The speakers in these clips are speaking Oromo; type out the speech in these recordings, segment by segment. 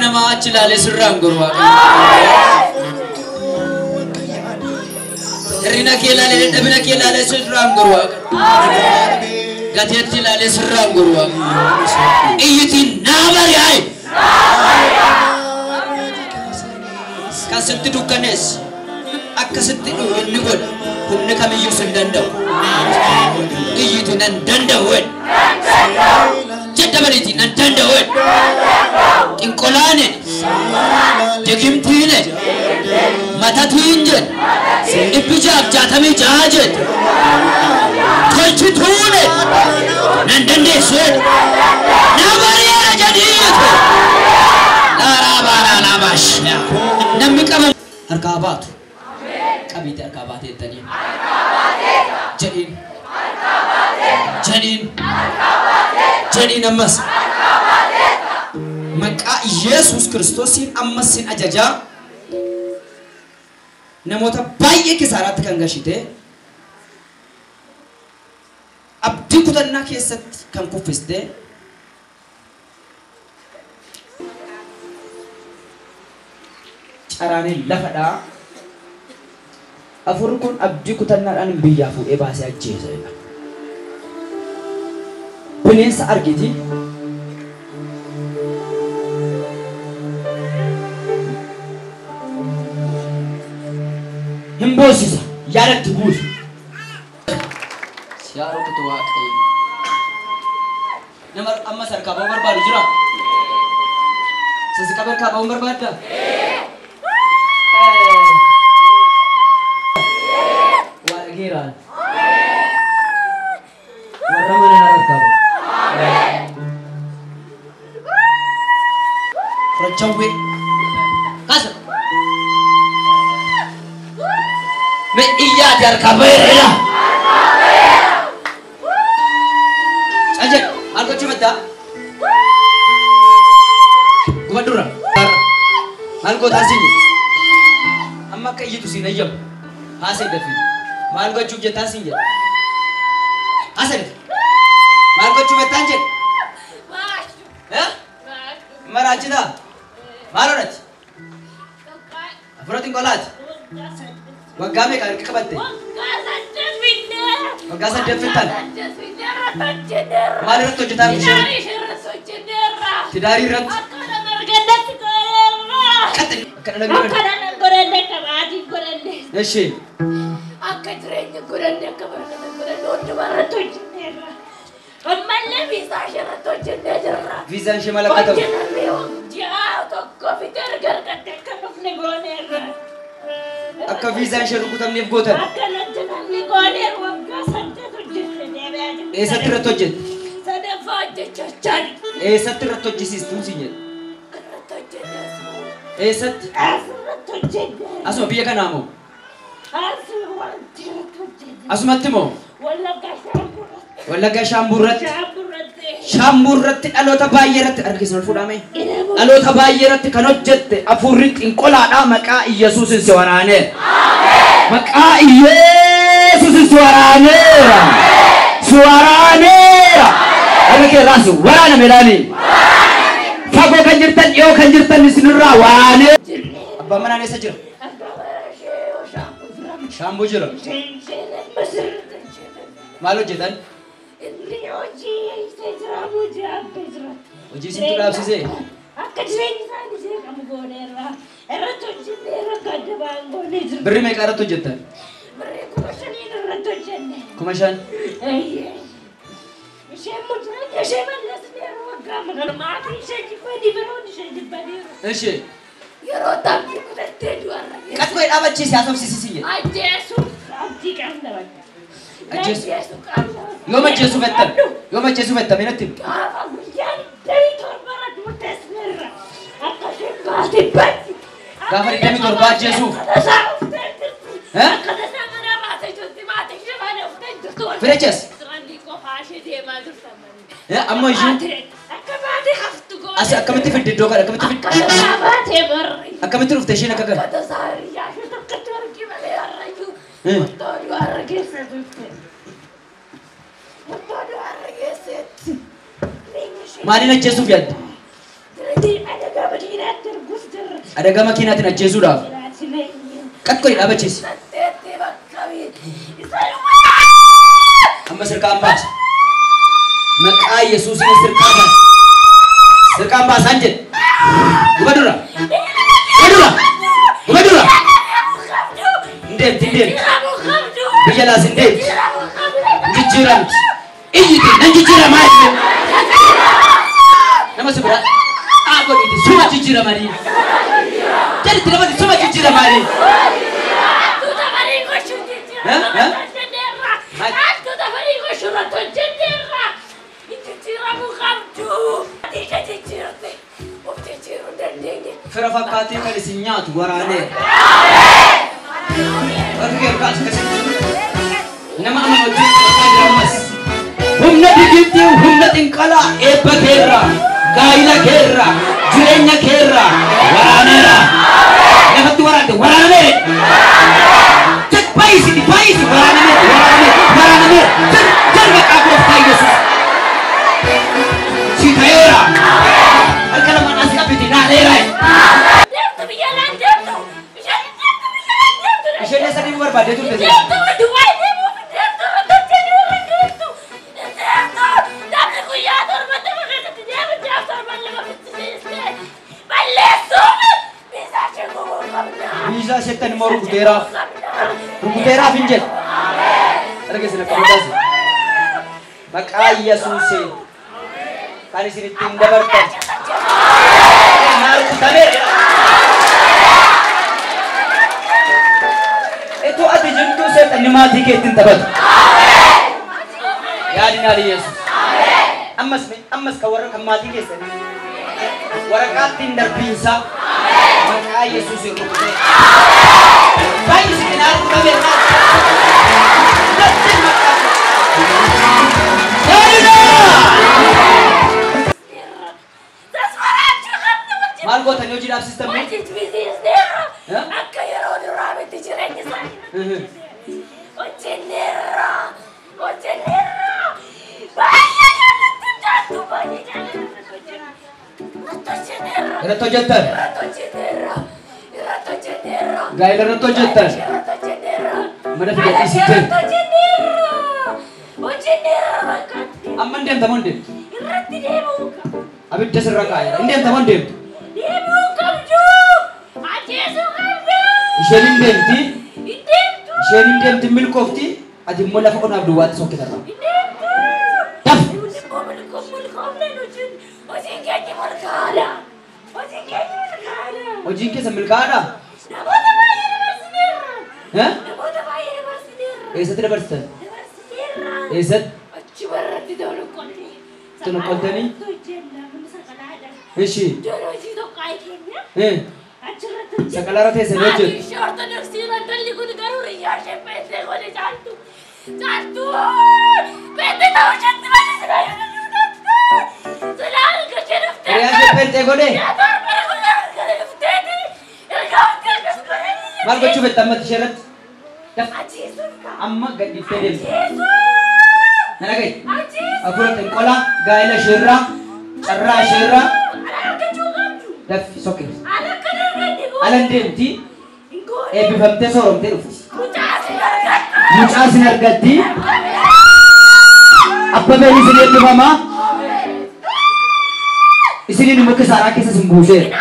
namaa achi ilaalee sirraan goru Waaqayyo. Hirrina kee ilaalee dadhabina kee ilaalee sirraan goru Waaqayyo. Gateetti ilaalee sirraan goru Waaqayyo. Iyyitiin naa bari'aayi. Kan sitti dukkanees akkasitti inni godha humni kamiyyuu sin danda'u. Iyyitu nan danda'u jedhe. Jadda baliiti nan danda'u jedhe. Xinqolaan jedhe. Digimtiin jedhe. Matatiin jedhe. 666 jedhe. Tolchituun jedhe. Nan dandeessu jedhe. Na bari'eera jedhii iyyitu. Laaraa baaraa laabash. Namni qaban harkaa baatu. Qabiitti harkaa baateettanii. Jedhiin. Jedhiin. Jedhiin ammas. Maqaa Yesuus Kiristoosiin ammas sin ajajaa. Namoota baay'ee kisaaraatti kan gashite abdii kutannaa keessatti kan kuffiste caraanee lafadhaa. Afurri kun abdii kutannaadhaan biyyaa fuudhee baasee ajjeesa jedha. Bineensa argiti. Hin boosisa. Yaadatti buusu. Siyaa rukutu Waaqayyo. Nama ammas harkaa ba'uu barbaadu jira? Sassi qabee harkaa ba'uu barbaaddaa? Waa dhageeraan. Warra mana harkaa ba'u. Furachawwee. Kaasa. Mee iyyaati harkaa ba'eera. Cal jedhi. Maal gochuu fedhaa? Gubadhurra. Maal gootaa siin jedhe? Amma akka iyyitu siin ayyamu. Haasa'e dafii. Maal gochuuf jettaa siin jedhe? Haasa'e dafii. Maal gochuu fettaan jedhe? Maraachitaa? Maal godhati? Afura xinqolaati? Waggaa meeqa harka qabatte? Waggaa 8 fixxan? Maal irratti hojjetaa isheen? Tidaarii irratti? Akka dhala godhanne akka maatii godhanne. Eshi. Akka jireenya godhanne akka barakata godhanne hundumaa irratti hojjenneerra. Ammallee viizaa ishee irratti hojjennee jirra. Viizaan ishee maal akka ta'u? Hojjetame ji'a tokko fixee erga argatte akka dhufne gooneerra. Akka viizaan ishee rukutamneef gootan? Akka hojjetamne gooneerra waggaa 8 hojjette deebi'aa jirti. Eessatti irratti hojjette? Sadaffaa hojjechaa jirti. Eessatti irratti hojjisiistuun siin jedhe? Irratti hojjenne. Eessatti? Asirratti hojjenne. Asuma biyya kanaa moo? Asumatti irratti hojjenne. Asumatti moo? Wallaggaa Shaamburratti. Wallaggaa Shaamburratti. Shaamburratti. Shaamburratti dhaloota baay'ee irratti harka keessan ol fuudhame. Dhaloota baay'ee irratti kan hojjette hafuurri xinqolaadhaa maqaa Iyyasuusin si waraaneera. Maqaa Iyyasuusin si waraaneera. Si waraaneera. Harka kee irraa si waraaname ilaali. Fagoo kan jirtan dhiyoo kan jirtan isinirraa waraanee. Abbaan manaan eessa jira? Shaambuu jira. Maal hojjetan? Inni hojii eegsee jira hojii abbee jira. Hojii isintu dhaabsisee? Akka jireenya isaanii jeeqamu gooneerra. Irratti hojjenneerra akka adda ba'an goonee jira. Birrii meeqa irratti hojjettan? Birrii 5,000 irratti hojjenne. 5,000? Eeyyee. Isheen immoo jireenya ishee balleessineerra waggaa mana maatii ishee jibbanii biroon ishee jibbaniiru. Ishee. Yeroo taphni kutattee du'arra. Qaxxee dhaabachiisi haasofsiisi jedhe. Ajjeesuuf abdii qabna bakka. Ajjeesu. Yoom ajjeesuu fettan? Yoom ajjeesuu fettan minatti? Gaafa guyyaa 27 irratti murteessineerra. Akka isheen baatee baddi. Gaafa 27 ajjeesuuf. Akka tasaa uffitee jirti. Akka tasaa mana baatee jirti. Maatii ishee faana uffitee jirti. Fireches. Siranii qofaa ishee deemaa jirti ammallee. Amma isheen. Akka baatee haftu goone. As akkamitti fidde iddoo kana akkamitti fidde? Akka tasaa baatee barri. Akkamitti dhufte isheen akka kana? Akka tasaa hiriyaa ishee tokkotti argi malee harrayyuu. Murtoo du'arra geesse turte. Murtoo du'arra geesseetti. Maaliin ajjeesuuf yaadde? Jireenya adagaa badiinaatti Adagaa makiinaatiin ajjeesuudhaaf. Qaqqoodhi dhaabachiisi. Amma sirkaan baasa. Maqaa Yesuusiin sirkaan baasa. Sirkaan baasaan jedhe. Guba dura. Guba dura. Guba dura. Hin deemti hin deemti. Biyya laas hin deemti. Jijjiiramti. Iyyiti nan jijjiiramaa jette. Nama si bira godhiti suma jijjiiramanii. Jedhitti namatti suma jijjiiramanii. Fira fakkaatee kan isin nyaatu waraanee. Nama amma wajjin maqaa jiramas. Humna digimtii humna xinqalaa eebba keerra gaayila keerra jireenya keerra waraaneera. Lafatti waraante waraanameera. Baay'isi baay'isi waraanameera waraanameera waraanameera. Jal maqaa gooftaa Yesuus. Si ta'eera. Harka lamaan as qabiti naaleera. Isheen eessa deemuu barbaadde turte? Viizaa isheetti immoo rukuteeraaf. Rukuteeraaf hin jedhu. Argeessina qabataas. Maqaa Yesuusiin kan isin ittiin dabartan. Naa rukutameera. Itoo ati jirtuu seexanni maatii kee ittiin taphatu. Yaadin haali Yesuus. Ammas ammas kan warra kan maatii keessanii waraqaa ittiin darbiinsaa maqaa Yesuusiin rukutee. Baay'isi naa rukutameera. Datti maqaa. Maal gootanii hojii dhaabsistan mee? Akka yeroo duraa miti jireenya isaanii. Hojjenneerra. Hojjenneerra. Baay'ee jaallattu jaaltu baay'ee jaallattu hojjenneerra. Irratti hojjettan. Irratti hojjenneerra. Irratti hojjenneerra. Gaa'ela irratti hojjettan. Irratti hojjenneerra. Mana figadhiisiste. Irratti hojjenneerra. Hojjenneerra bakkaatti. Amma hin deemta moo hin deemtu? Irratti deemuu qaba. Abidda sirra kaa'eera. Hin deemta moo hin deemtu? Deemuu qabdu. Ajjeesuu qabdu. Isheen hin deemti. Hin deemtu. Isheen hin deemti milkoofti. Ati immoo lafa qonaaf duwwaatti sokkitarra. Hin deemtu. Daf. Milkoofne nuti hojiin keenya milkaa'aadha. Hojiin keenya milkaa'aadha. Hojiin keessa milkaa'aadha? Namoota baay'ee dabarsineerra. Namoota baay'ee dabarsineerra. Eessatti dabarsitan? Dabarsineerra. Eessatti? Achi warratti tolqolni. Tolqoltanii? Ishi. Hojii tokko ay keenya. Achirratti hojjenna. Saqalaarra teessanii hojjetu. Ishee ortodoksii intalli kun garuu riyyaa ishee peessee godhe caaltu. Caaltu! Peessee ta'uu isheetti malee silaa yoo silaa harka ishee dhuftee. Riyyaa ishee peessee godhe? Yaa torba kun harka dhufteeti. Erga dhuftee akkas godhe. Maal gochuu fedha ammatti ishee irratti? Ajjeesuuf kaa. Amma gadhiiftee deemte. Ajjeesuu! Na dhaga'i. Ajjeesuu! Hafuura xinqolaa gaa'ela isheerraa carraa isheerraa Ala argachuu qabdu. daffi sokke. Ala akkana arganne goone. Ala hin deemti Hin goone. eebbifamtee sooromtee dhufti. Mucaa sin argattu. Mucaa sin argatti. Abbabeen isin eebbifamaa. Isiniin immoo kisaaraa keessa isin buuseera.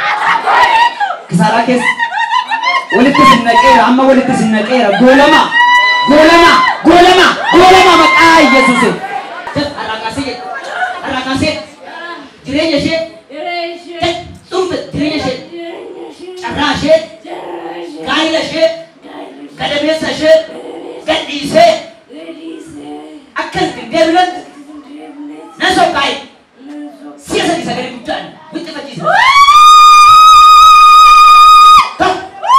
Kisaaraa keessa walitti isin naqeera. Amma walitti isin naqeera. Goolama! Goolama! Goolama! Goolama maqaa Yesuusiin. Har'a kaasee har'a kaasee jireenya ishee dhuunfa jireenya ishee carraa ishee gaa'ela ishee gadameessa ishee gadhiisee akka hin deebinetti nan soqqaa'e si'a sadii sagalee guddaan wixxifachiise. Tokko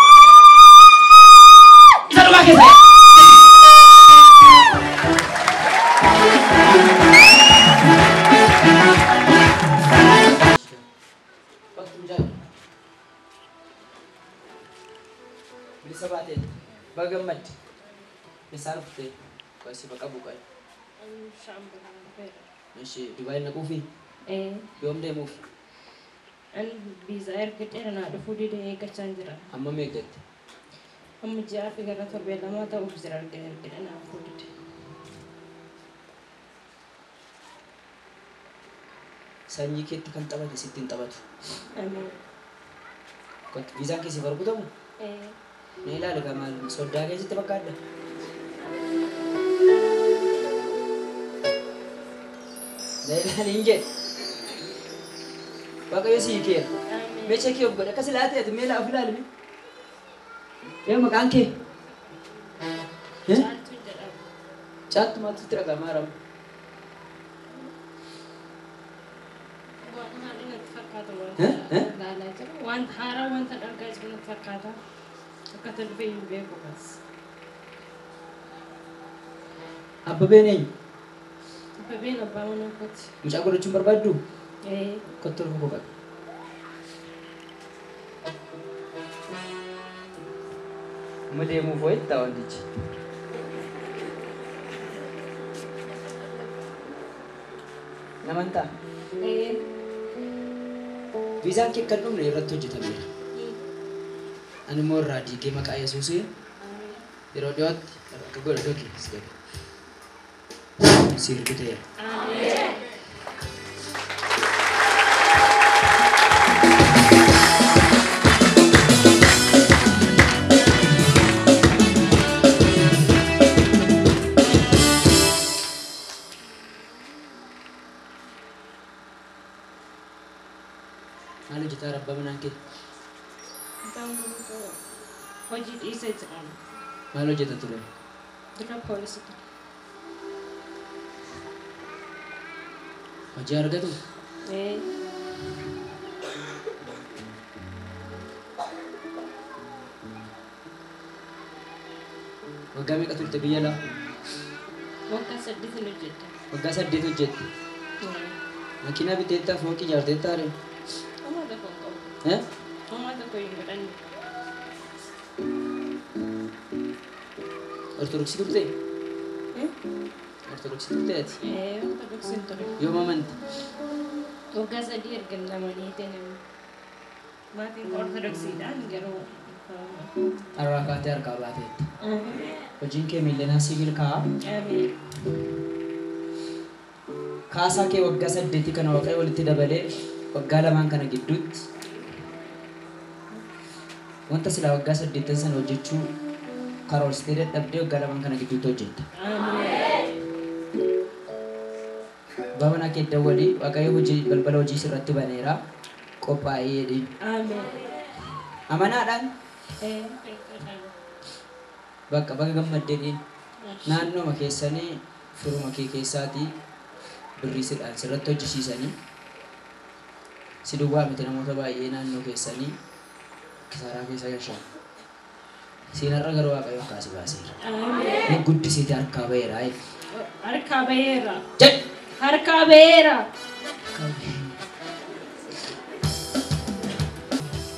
isa dhumaa keessa. Bilisa baatee baga gammadde eessaa dhuftee qo'isi baqa buuqaa. Ishi Dubaay naquufi yoom deemuuf? Ani viizaa ergadheera naa dhufuu didee eeggachaa jira. Amma meeqatti? Amma ji'aa fi gara torbee 2 ta'uuf jira ergadhe naa dhufuu dide. Sanyii keetti kan taphate sitti hin taphatu. Ameen. Kottu viizaan kee siif rukutamu? Na ilaali gaa maal soddaa keessatti fakkaadda. Na ilaali hin jedhe. Waaqayyo sii keera. Ameen. Mee cheekii of godhe akkas ilaatee ati mee of ilaali mee. Mee maqaan kee? Caaltuun jedhama. Caaltu maaltu sitti dhaga'amaa jira? Waan haaraa natti fakkaata wanta ilaalaa jiru. Wanta haaraa wanta argaa jiru natti fakkaata. Akka ta'e dhufee hin beeku bas. Abbabeen eenyu? Abbabeen abbaa manaa kooti. Mucaa godhachuun barbaaddu? Kottu lafa koo qabi. Amma deemuuf wayittaa wantichi. Naman ta'a. Viizaan kee kan dhumne irratti hojjetameera. Ani immoo irraa diigee maqaa Yesuusiin yeroo dhiyootti akka godhe dhooki si gabe. Si rukuteera. Maal hojjetaa abbaa manaan kee? Hojii dhiisee jira. Maal hojjeta ture? Dura poolisii ture. Hojii argatu? Waggaa meeqa turte biyya alaa? Waggaa 8 hojjette. Waggaa 8 hojjette. Makiinaa biteettaa fooqii ijaarteettaa ree? Homaa tokko hin qabu. Homaa tokko hin godhanne. Ortodoksii turtee? Ortodoksii turtee ati? Ortodoksiin ture. Yoom amante? Waggaa 3 erga lamanii namni. Maatiin koo ortodoksiidhaan garuu. Har'aa kaatee harkaa baateetta. Hojiin kee miilanaa si milkaa'a. Ameen. Kaasaa kee waggaa 8 kana Waaqayyo walitti dabalee waggaa 2 kana gidduutti wanta silaa waggaa 8 sana hojjechuu karoorsitee dadhabdee waggaa 2 kana gidduutti hojjetta. Abbaa manaa kee dawwalii Waaqayyo hojii balbala hojii sirratti baneera qophaa'ee jedhiin. Ameen. Amanaadhaan bakka baga gammaddee dhiin. Naannooma keessanii firuma kee keessaatii birrii sidhaan sirratti hojjisiisanii si duwwaa miti namoota baay'ee naannoo keessanii kisaaraa keessa gashan. Siinarra garuu Waaqayyo harkaa si baaseera. Ameen. Ni guddisiite harkaa ba'eera. Harkaa ba'eera. Jedh. Harkaa ba'eera.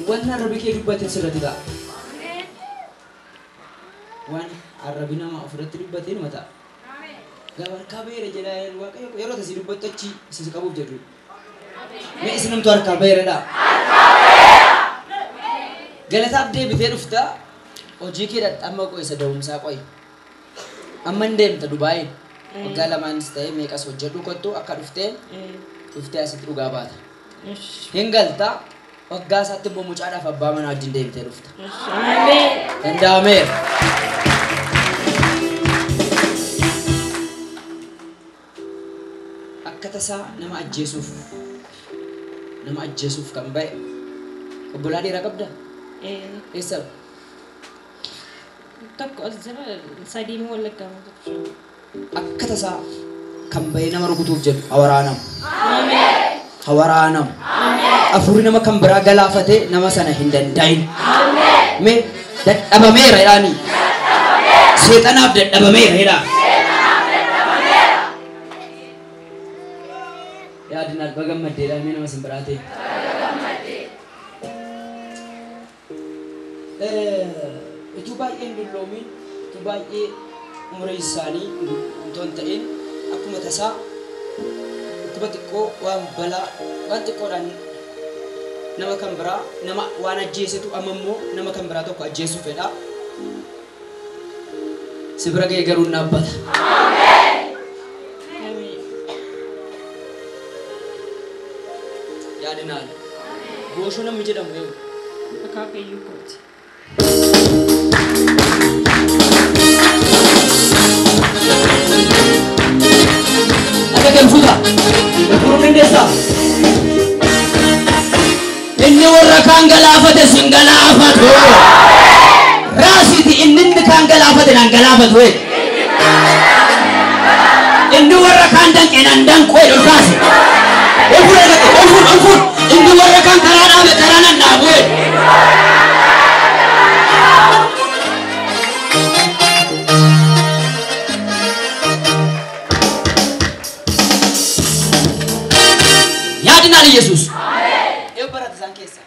Wanni arrabi kee dubbateen sirratti ta'a. Waan arrabi nama ofirratti dubbateen numa ta'a. Gaafa harkaa ba'eera jedhaa Waaqayyo yeroo tasii dubbattu achi isin qabuuf jedhu. Mee isinumtu harkaa ba'eeradha. Galataaf deebitee dhufta hojii kee amma qo'isa da'umsaa qo'i. Amma hin deemta Dubaayin. Waggaa 2 ta'ee meeqas hojjedhu kottu akka dhuftee dhuftee asitti dhugaa baata. Hin galta waggaa isaatti immoo mucaadhaaf abbaa manaa wajjin deebitee dhufta. Ameen. Danda'ameera. Akka tasaa nama ajjeesuuf kan ba'e obbolaa dhiiraa qabdaa? Eessa? Tokko as jira 3 immoo Wallaggaa jiru. Akka tasaa kan ba'e nama rukutuuf jedhu hawaraanamu. Hawaraanamu. Afuurri nama kan biraa galaafatee nama sana hin danda'in. Mee dadhabameera jedhaanii. Seexanaaf dadhabameera jedhaa. Yaadinaaf baga gammaddeedha mee nama sin biraa ta'e. Utuu baay'ee hin dulloomin, utuu baay'ee umurii isaanii utuu hin ta'in akkuma tasaa dhukkuba xiqqoo waan balaa waan xiqqoodhaan Nama kan biraa nama waan ajjeesitu amma immoo nama kan biraa tokko ajjeesuu fedha. Si bira ga'e garuu hin dhaabbata. Ameen. Yaadinaal. Gooshoo namni jedhamu eenyu? Akaakayyuu kooti. Akka galfuuta. Gurguruu dandeessaa? Inni warra kaan galaafate sin galaafatu. Raasiti inni kaan galaafate nan galaafatu. Inni warra kaan danqe nan danqu ol kaase. Ol fuudh argate ol fuudh ol fuudh. Inni warra kaan karaa dhaabe karaa nan dhaabu. Yaadinaal Yesuus. Eeyyuu barate isaan keessa.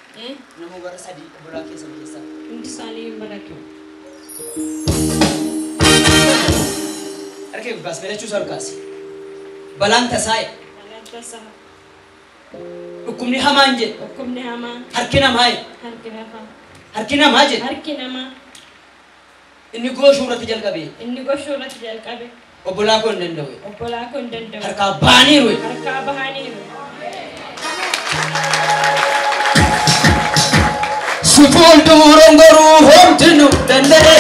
Nama warra sadii obbolaa keessan keessa. Hundi isaanii hin baratu. Harka kee kaas galachuu isaa ol kaasi. Balaan tasaa'e. Balaan tasaa. Dhukkubni hamaan jedhe. Dhukkubni hamaan. Harki namaa jedhe. Harki namaa. Harki namaa jedhe. Harki namaa. Inni gooshuu irratti jalqabe. Inni goshuu irratti jalqabe. Obbolaa koo hin danda'u. Obbolaa koo hin danda'u. Harkaa baaniiru. Harkaa bahaniiru. Si fuulduran garuu homti nu danda'e.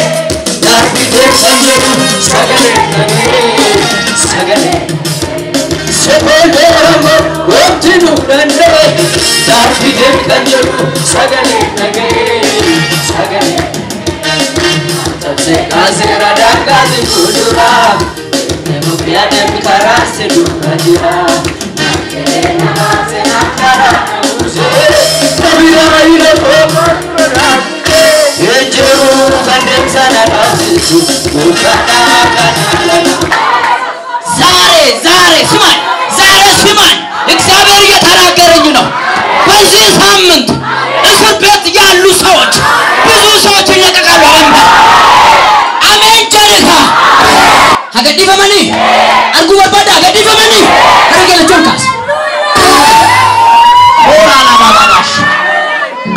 Darbitee kan jedhu sagalee dhaga'e sagalee. Si fuulduran garuu homti nu danda'e. Darbitee kan jedhu sagalee dhaga'e sagalee. Tabsee kaaseera daangaasi fuuldura. Nama yaadame karaa si dura jira. Naannoo namaa seenaa karaa namuusee. ዛሬ ዛሬ ስማኝ፣ ዛሬ ስማኝ፣ እግዚአብሔር እየተናገረኝ ነው። በዚህ ሳምንት እስር ቤት ያሉ ሰዎች ብዙ ሰዎች ይለቀቃሉ። አሜን አሜን። ጀሪካ ሀገዲፈመኒ አርጉ በርባዳ ሀገዲፈመኒ አረገለቾን ካስ ኦራላባባሽ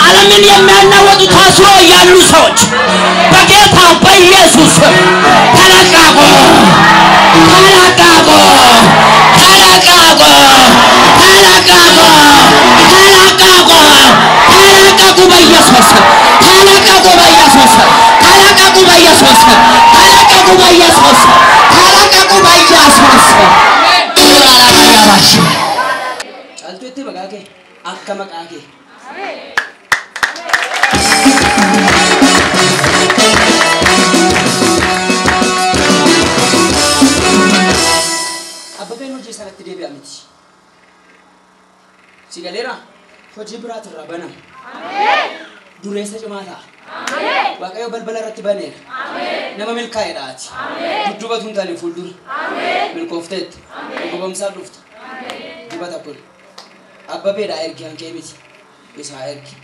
ዓለምን የሚያናወጡ ታስሮ ያሉ ሰዎች በጌታ በኢየሱስ ስም ተለቀቁ፣ ተለቀቁ፣ ተለቀቁ፣ ተለቀቁ፣ ተለቀቁ፣ ተለቀቁ በኢየሱስ ስም፣ ተለቀቁ በኢየሱስ ስም፣ ተለቀቁ በኢየሱስ ስም፣ ተለቀቁ በኢየሱስ ስም፣ ተለቀቁ በኢየሱስ ስም። ኦራላባባሽ Caaltuu itti maqaa kee akka maqaa kee. Abbabeen hojii sanatti deebi'a miti. Si galeera hojii biraatu irraa banama. Dureessa cimaa ta'a. Waaqayyo balbala irratti baneera. Nama milkaa'eedha ati. Dudduubatu hin taane fuuldura. Milkoofteetti. Gobomsaa dhufta. Dibata kun. Abbabeedha ergi hankee miti. Isaa ergi.